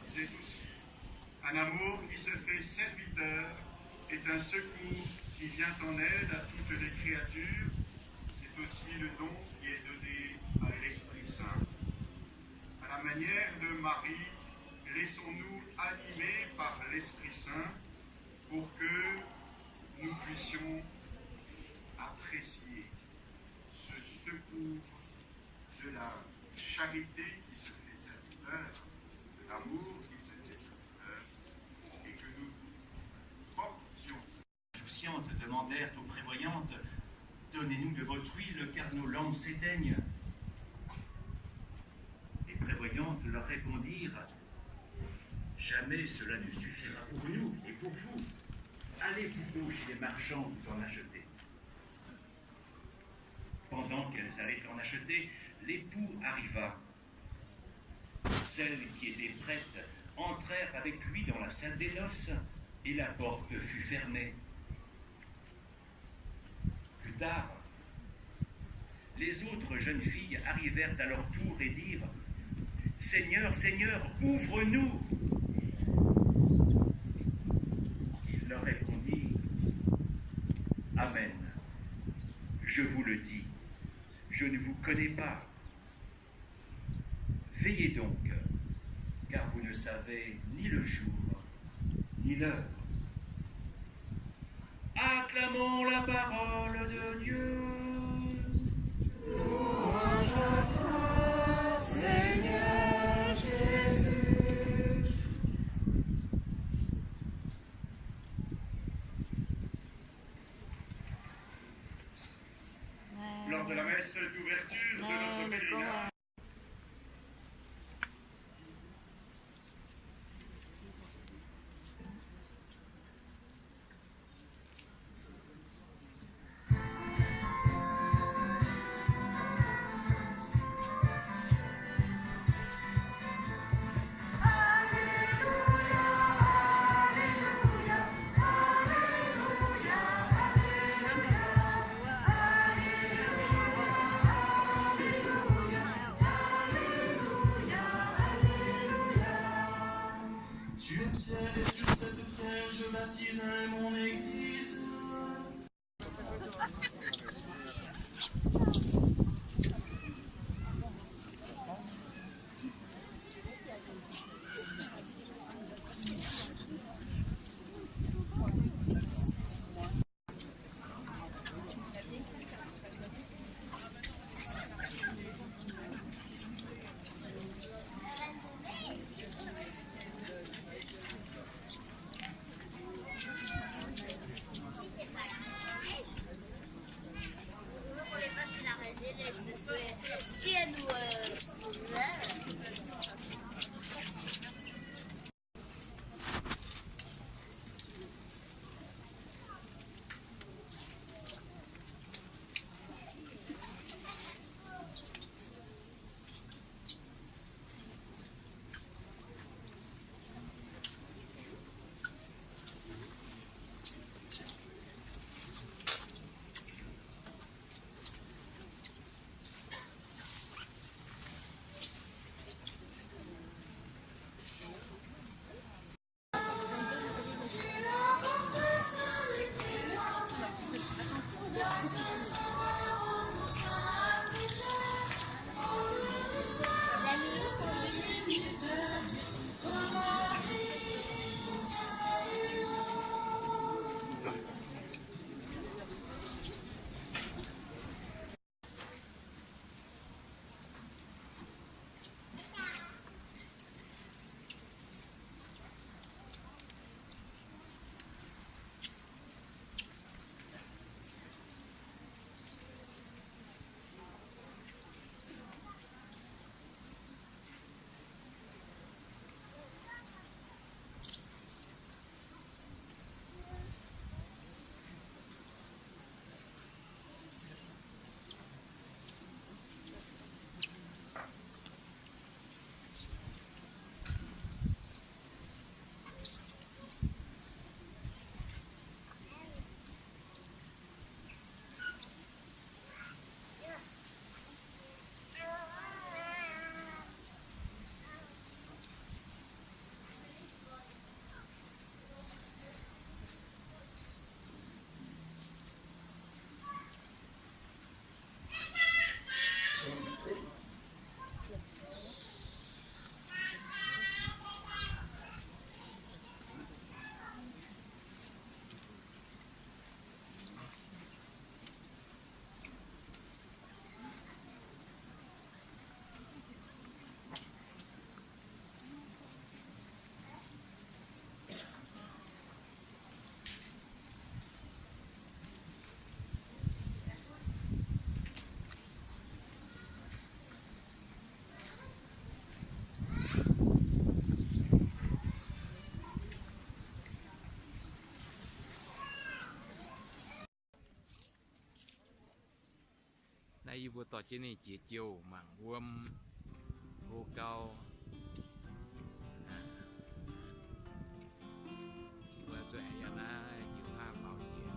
Disait aussi, un amour qui se fait serviteur est un secours qui vient en aide à toutes les créatures. C'est aussi le nom qui est donné à l'Esprit Saint. À la manière de Marie, laissons-nous animer par l'Esprit Saint pour que nous puissions apprécier ce secours de la charité qui se fait serviteur, de l'amour qui se fait serviteur, et que nous portions. Insouciantes demandèrent aux prévoyantes : « Donnez-nous de votre huile, car nos lampes s'éteignent. » Les prévoyantes leur répondirent : « Jamais cela ne suffira pour nous et pour vous. Allez plus haut chez les marchands vous en acheter. » Pendant qu'elles allaient en acheter, l'époux arriva. Celles qui étaient prêtes entrèrent avec lui dans la salle des noces et la porte fut fermée. Plus tard, les autres jeunes filles arrivèrent à leur tour et dirent : « Seigneur, Seigneur, ouvre-nous ! » Il leur répondit : « Amen, je vous le dis, je ne vous connais pas. Veillez donc, car vous ne savez ni le jour, ni l'heure. » Acclamons la parole de Dieu. Louange à toi, Seigneur Jésus. Lors de la messe d'ouverture de notre pèlerinage. Naaiv yie mbuo dorh jienv ninh jiex jouh mangc wuom, hlo gau. Mbuo zuqc aengx yangh naaiv jiu haav faaux jiex.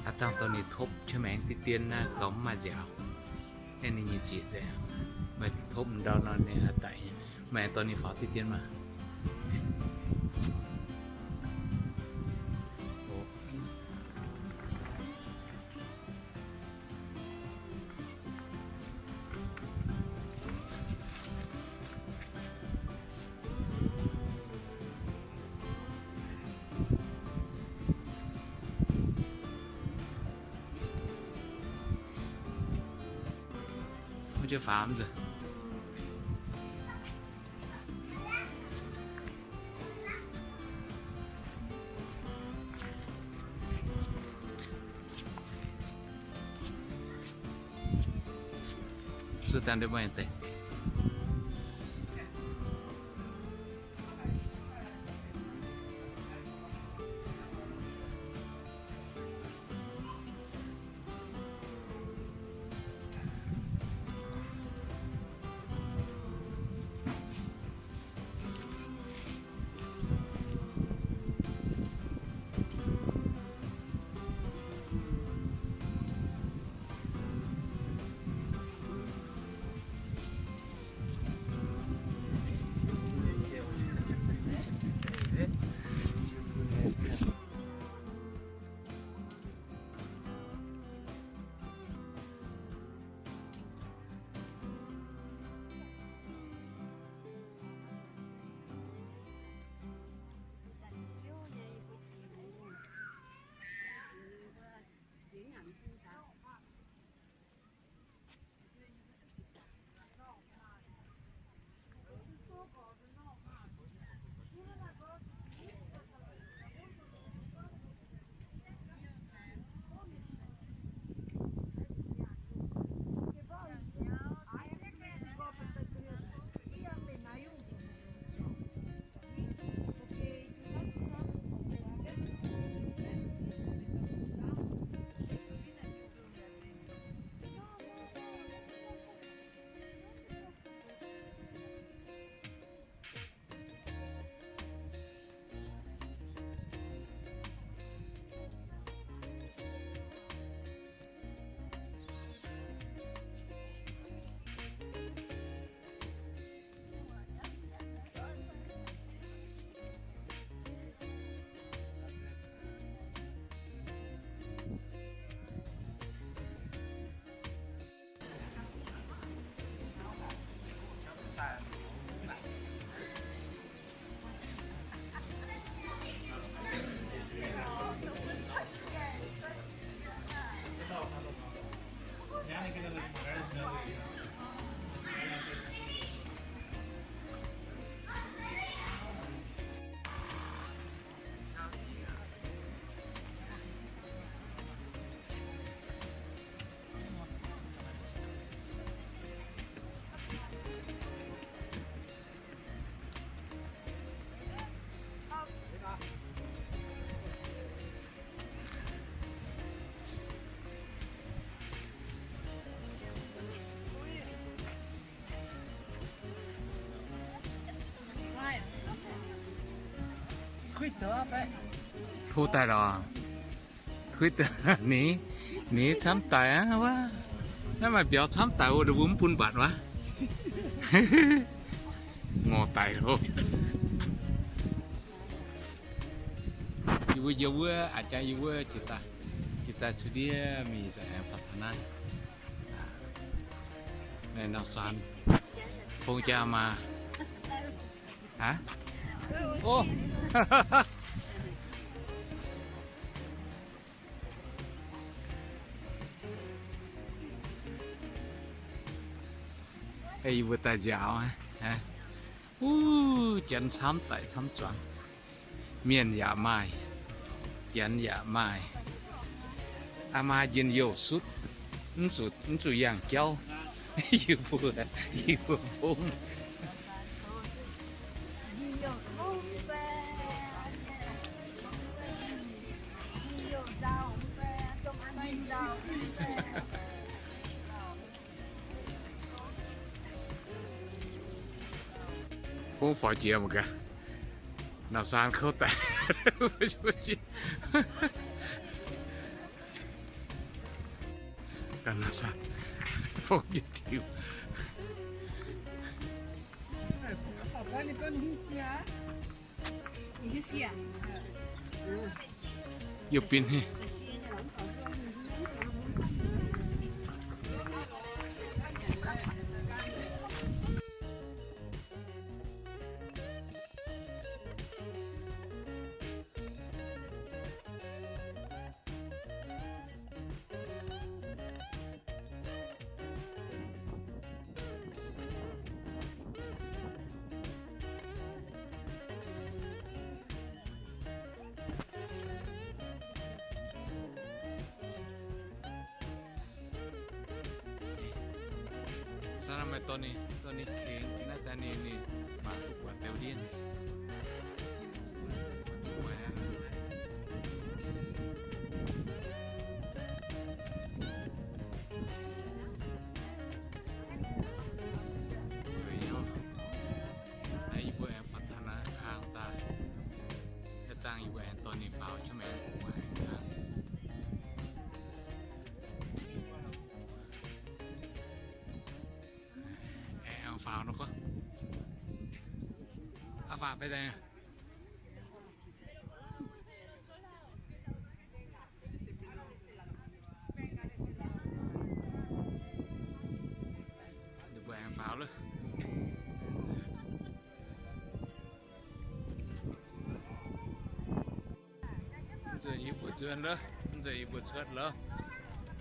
Aav dangh dorh ninh topv qiemx maengx diqv dien naaiv gauh mv maaih nziaaux. Naaiv ninh nyei zieqc nzengc, meih topv ndau nor ninh aqv daic nyei. Meih dorh ninh faaux diqv dien maah. Mv jienv faaux mv nzunc. Zuov daaih ndeic mbuo deix. Tov daaih lorqc. Tov daaih, ninh, ninh camv daic aqv wuov. Naaiv maaih mbiauz camv daic wuov, mbuo mv bun mbatc wuov. Ngorc daic loh. Yie mbuo, yie wuov, a'jang yie wuov, jiex daaih, jiex daaih cuotv ndiev mingh nzengc aengx faaux taux naaiv. Naaiv Nauv Saan, Fong jaa maah. Aa? Ov. Yie mbuo daaih nziaaux aqv. Wuov, janx camv daic camv zuangx. Mienh yaac maaih, janx yaac maaih. Aa maa njien-youh sutv, mv zuqc, mv zuqc yangh jauv. Yie mbuo, yie mbuo fong. Fong faaux jiex mangc gaax. Nauv Saan kouv daic. Ganh Nauv Saan fong nyei diuh. Yie bin heh. Saan maaih dorh ninh, dorh ninh tengx naaiv daaih ninh, ninh mangc duqv buatc beu ndiev. Naaiv yie mbuo aengx faaux taux naaiv hlang daaih. Naaiv dangh yie mbuo aengx dorh ninh faaux jienv maengx hlang. Aengx faaux nor gorngv. Aa, faaux fai daaih. Ninh mbuo aengx faaux lov. Nzunc yie mbuo nzuonx lov, nzunc yie mbuo cuotv lov.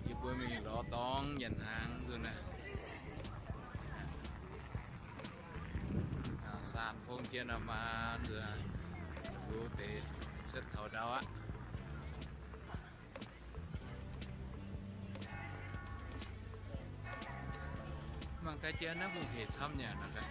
Yie mbuo mingh lorz dorngx nyanc hnaangx nzunc naaiv. Saan fong jienv nor maah, nzunc yie mbuo deix cuotv taux ndau aqv. Mangc gaax, jiex naaiv hungh hec camv nyei nor gaax.